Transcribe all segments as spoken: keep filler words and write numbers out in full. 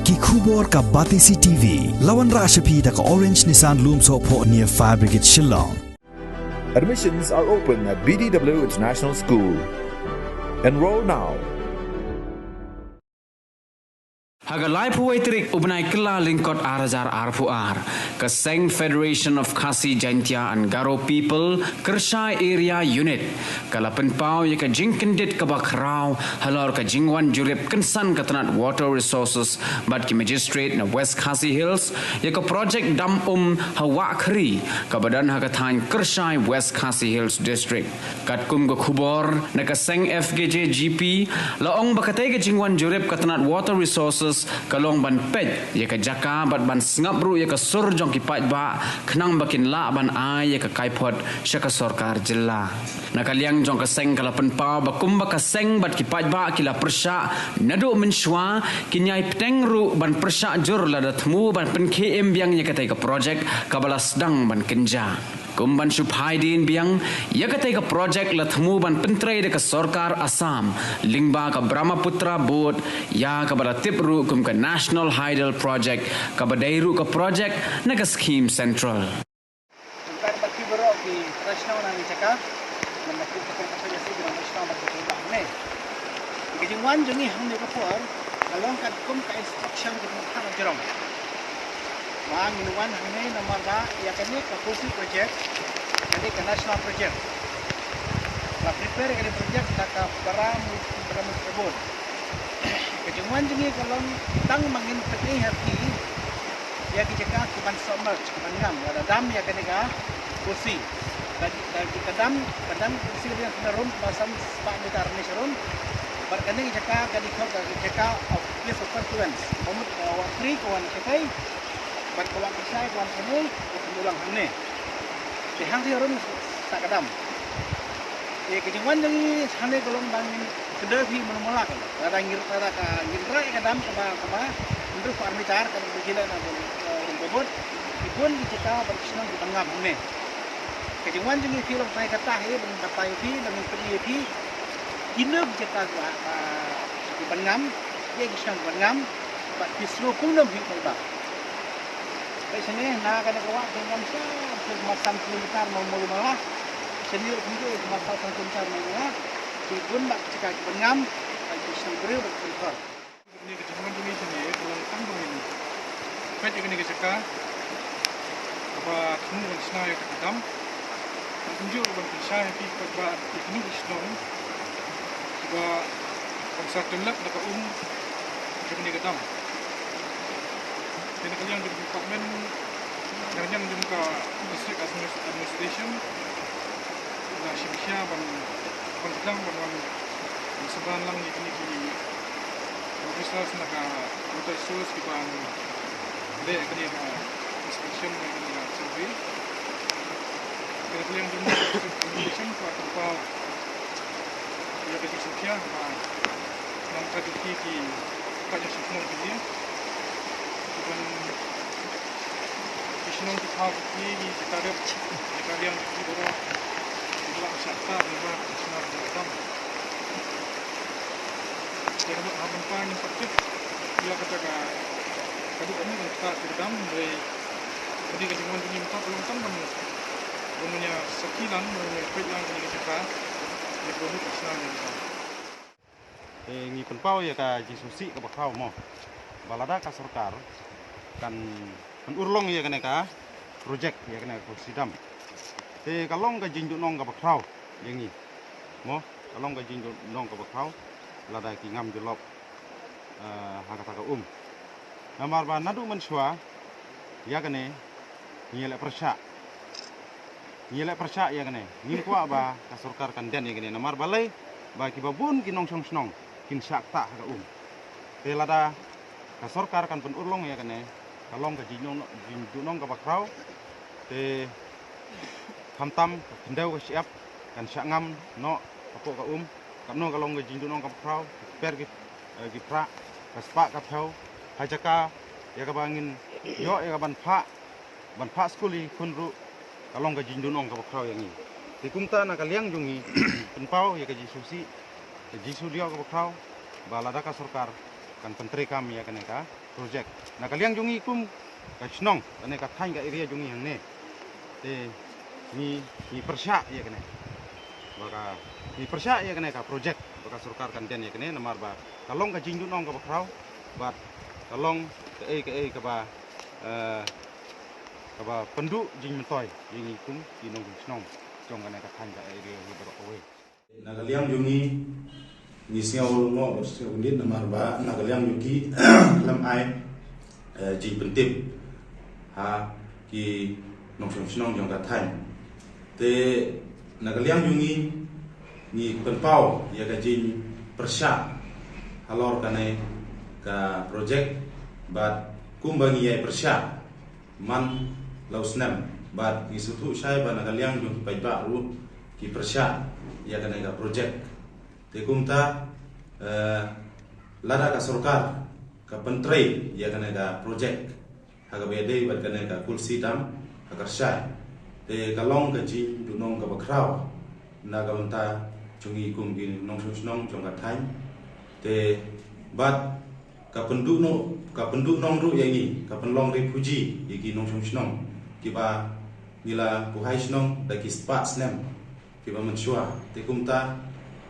Ki khubor ka Batesi T V. La wanrah sha phi da ka Orange Nissan Lumsohphoh near Fire Brigade Shillong. Admissions are open at B D W International School. Enroll now. Ha ka laiphew wei tarik u bnai Kyllalyngkot ar hajar arphew ar, ka Seng Federation of Khasi Jaintia and Garo People Kyrshai Area Unit ka la pynpaw ïa ka jingkyndit kaba khraw halor ka jingwan jurip kynsan ka tnat Water Resources bad ki magistrate na West Khasi Hills ïa ka project dam um ha Wahkhri kaba don ha ka thaiñ Kyrshai, West Khasi Hills District. Katkum ka khubor na ka seng F K J G P, la ong ba katei ka jingwan jurip ka tnat Water Resources ka long ban peit ïa ka jaka bad ban sngap ruh ïa ka sur jong ki paidbah khnang ba kin lah ban ai ïa ka kaiphod sha ka sorkar jylla. Na ka liang jong ka seng ka la pynpaw ba kumba ka seng bad ki paidbah ki la pyrshah naduh mynshuwa, kin ïai bteng ruh ban pyrshah jur lada thmu ban pynkhie im biang ïa katei ka project kaba la sdang ban kynjah. Kum ban shu phai dien biang ïa katei ka project, la thmu ban pyntrei da ka sorkar Assam lyngba ka Brahmaputra Board, ïa kaba la tip ruh kum ka National Hydel Project, kaba dei ruh ka project na ka scheme central. Ka jingwan jong ngi hangne ka por ka long katkum ka instruction jong u Bah Jrong. Ba ngin wan hangne namar ba ïa kane ka Kosi project, kane ka national project, la prepare ïa kane project da ka Brahmaputra Board. Ka jingwan jong ngi ka long tang ba ngin pyni ha phi ïa ki jaka ki ban submerge, ki ban ngam, lada dam ïa kane ka Kosi. Ka, ka, ka dam, ka dam Kosi ka dei na rum kaba san spah meter ne sharum. Bad kane ka jaka ka dei ka jaka of place of confluence. Ka mut ka Wahkhri ka wan shatai, bad ka Wahkyrshai ka wan shane, ka khyndew lang hangne. Te hangtei harum sa ka dam. Te ka jingwan jong ngi hangne ka long ba ngin kdew hi mano mala ka. Lada ngin, lada ka ngin rah ïa ka dam kaba, kaba hynriewphew ar meter, kaba dei jingeh na Brahmaputra Board. Ki bun ki jaka bad ki shnong ki ban ngam hangne. Ka jingwan jong ngi phi long tai kata hi, ban batai phi, ban pyni phi. Kino ki jaka ba, ba ki ban ngam, ïa ki shnong ban ngam, bad ki sngew kumno hi tai ba. Ba shane na kane ka wah ki ngam sha, ki ma san kilometer ma Mawlamala. Shane ruh kumjuh ki ma san kilometer ma Mawlamala. Ki bun bad ki jaka ki ban ngam, bad ki shnong briew bad ki khor. Kane ka jingwan jong ngi shane ka long tang ba ngin peit ïa kane ka jaka kaba thmu ban shna ïa ka dam. Bad kumjuh ruh ban pynshai ïa ki paidbah ïa kino ki shnong kiba ban sa tyllep da ka um jong kane ka dam. Te na ka liang jong ka department, na ka liang jong ka district adminis-, administration, la shim khia ban, ban kdang ban wan, ban sdang lang ïa kine ki officers na ka water resource ki ban leh kane ka inspection, kane ka survey. Kane ka liang jong ka inspection ka pynpaw ïa ka jingsngewsih ba nangta ki, ki, ki paid shnong ki, ki ban, ki shnong ki thaw ki, ki, ki tarep, ki tariang ki baroh ki la shah ktah lyngba ka snar ka dam. Te ka mut ha ban pan ngin pat tip ïa kata ka, ka dei kane ka ktah ka dam, dei kane ka jingwan jong ngi mynta ka long tang ban, ban ïa sakhi lang, ban ïa peit lang kane ka jaka ïa ka mut ka snar ka dam. Te ngi pynpaw ïa ka jingsngewsih kaba khraw mo, ba lada ka sorkar kan pynurlong ïa kane ka project, ïa kane ka Kosi dam, te ka long ka jingduhnong kaba khraw ïa ngi mo, ka long ka jingduhnong kaba khraw lada ki ngam jyllop, eh, ha kata ka um. Namar ba naduh mynshuwa ïa kane ngi leh pyrshah, ngi leh pyrshah ïa kane, ngim kwah ba ka sorkar kan den ïa kane, namar balei, ba kiba bun ki nongshong shnong kin shah ktah ha ka um. Te lada ka sorkar kan pynurlong ïa kane, ka long ka jingduhnong, jingduhnong kaba khraw. Te khamtam ka khyndew ka shyiap kan shah ngam noh hapoh ka um. Katno ka long ka jingduhnong kaba khraw, ki kper ki, eh, ki phrah, ka spah ka phew ha jaka ïa kaba ngin ïoh ïa ka ban phah, ban phah skul ïa ki khun ruh, ka long ka jingduhnong kaba khraw ïa ngi. Te kumta na ka liang jong ngi pynpaw ïa ka jingsngewsih, ka jingsngewdiaw kaba khraw, ba lada ka sorkar kan pyntreikam ïa kane ka project. Na ka liang jong ngi kum ka shnong, kane ka thaiñ, ka area jong ngi hangne, te ngi, ngi pyrshah ïa kane, ba ka, ngi pyrshah ïa kane ka project ba ka sorkar kan den ïa kane, namar ba ka long ka jingduhnong kaba khraw, bad ka long kaei kaei kaba, eh, kaba pynduh jingmyntoi ïa ngi kum ki nongshong shnong jong kane ka thaiñ, ka area hi baroh kawei. Na ka liang jong ngi, ngi sngew lyngngoh bad sngew kyndit, namar ba na ka liang jong ki, lem ai, eh, jingpyntip ha ki nongshong shnong jong ka thaiñ. Te na ka liang jong ngi, ngi pynpaw ïa ka jingpyrshah halor kane ka project, bad kumba ngi ïai pyrshah man la u snem, bad ngi sngewthuh shai ba na ka liang jong ki paidbah ruh ki pyrshah ïa kane ka project. Te kumta, eh, lada ka sorkar ka pyntrei ïa kane ka project ha kaba ïadei bad kane ka Kulsi Dam ha Kyrshai, te ka long ka jingduhnong kaba khraw na ka bynta jong ngi kum ki nongshong shnong jong ka thaiñ. Te bad ka pynduhnong, ka pynduhnong ruh ïa ngi, ka pynlong refugee ïa ki nongshong shnong kiba ngi la buhai shnong da ki spah snem kiba mynshuwa. Te kumta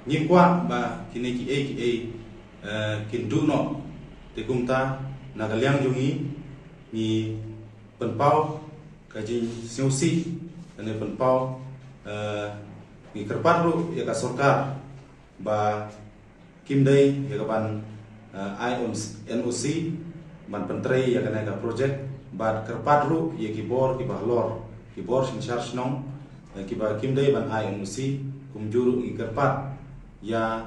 ngim kwah ba kine kiei kiei, eh, kin duh noh. Te kumta na ka liang jong ngi, ngi pynpaw ka jingsngewsih, kane pynpaw, eh, ngi kyrpad ruh ïa ka sorkar ba kim dei ïa ka ban, eh, ai N O C ban pyntrei ïa kane ka project, bad kyrpad ruh ïa ki bor kiba halor, ki bor synshar shnong, eh, kiba kim dei ban ai N O C, kumjuh ruh ngi kyrpad ïa,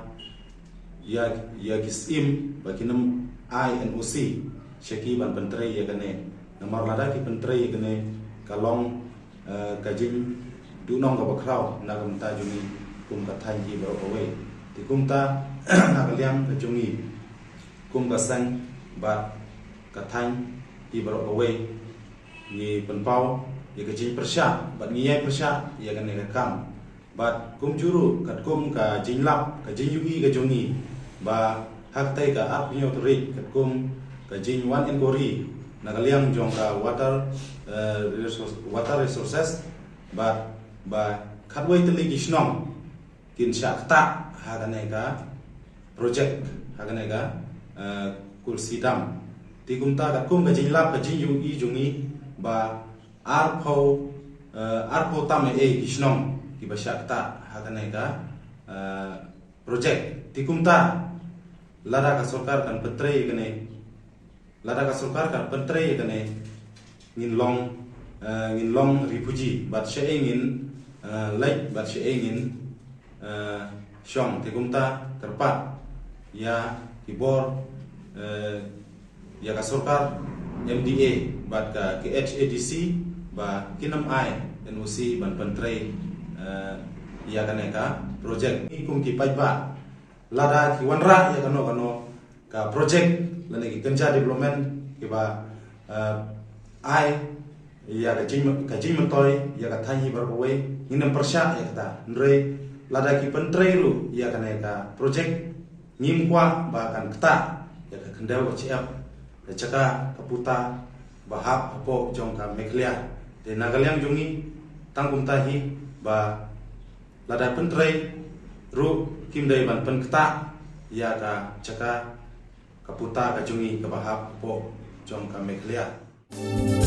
ïa, ïa ki Syiem ba kin ym ai N O C sha ki ban pyntrei ïa kane. Namar lada ki pyntrei ïa kane, ka long, eh, ka jingduhnong kaba khraw na ka bynta jong ngi kum ka thaiñ hi baroh kawei. Te kumta, na ka liang ka jong ngi kum ka seng bad ka thaiñ hi baroh kawei, ngi pynpaw ïa ka jingpyrshah bad ngi ïai pyrshah ïa kane ka kam. Bad kumjuh ruh katkum ka jinglap, ka jingïohi ka jong ngi, ba ha katei ka arphew tarik katkum ka jingwan inquiry na ka liang jong ka water, eh, resource, water resources, bad ba khatwei tylli ki shnong kin shah ktah ha kane ka project, ha kane ka, eh, Kulsi Dam. Te kumta katkum ka jinglap, ka jingïohi jong ngi, ba arphew, eh, arphew tam eh ki shnong kiba shah ktah ha kane ka, eh, project. Te kumta lada ka sorkar kan pyntrei kane, lada ka sorkar kan pyntrei kane, ngin long, eh, ngin long refugee, bad shaei ngin, eh, leit, bad shaei ngin, eh, shong. Te kumta kyrpad ïa ki bor, eh, ïa ka sorkar M D A bad ka K H A D C ba kin ym ai N O C ban pyntrei, eh, ïa kane ka project. Ngi kum ki paidbah, lada ki wanrah ïa kano kano ka project lane ki kynja development kiba, eh, ai ïa ka jing, ka jingmyntoi ïa ka thaiñ hi baroh kawei, ngin ym pyrshah ïa kata. Hynrei lada ki pyntrei ruh ïa kane ka project, ngim kwah ba kan ktah ïa ka khyndew ka shyiap, ka jaka ka puta ba hap hapoh jong ka Meghalaya. Te na ka liang jong ngi, tang kumta hi, ba lada pyntrei ruh, kim dei ban pynktah ïa ka jaka ka puta ka jong ngi kaba hap hapoh jong ka Meghalaya.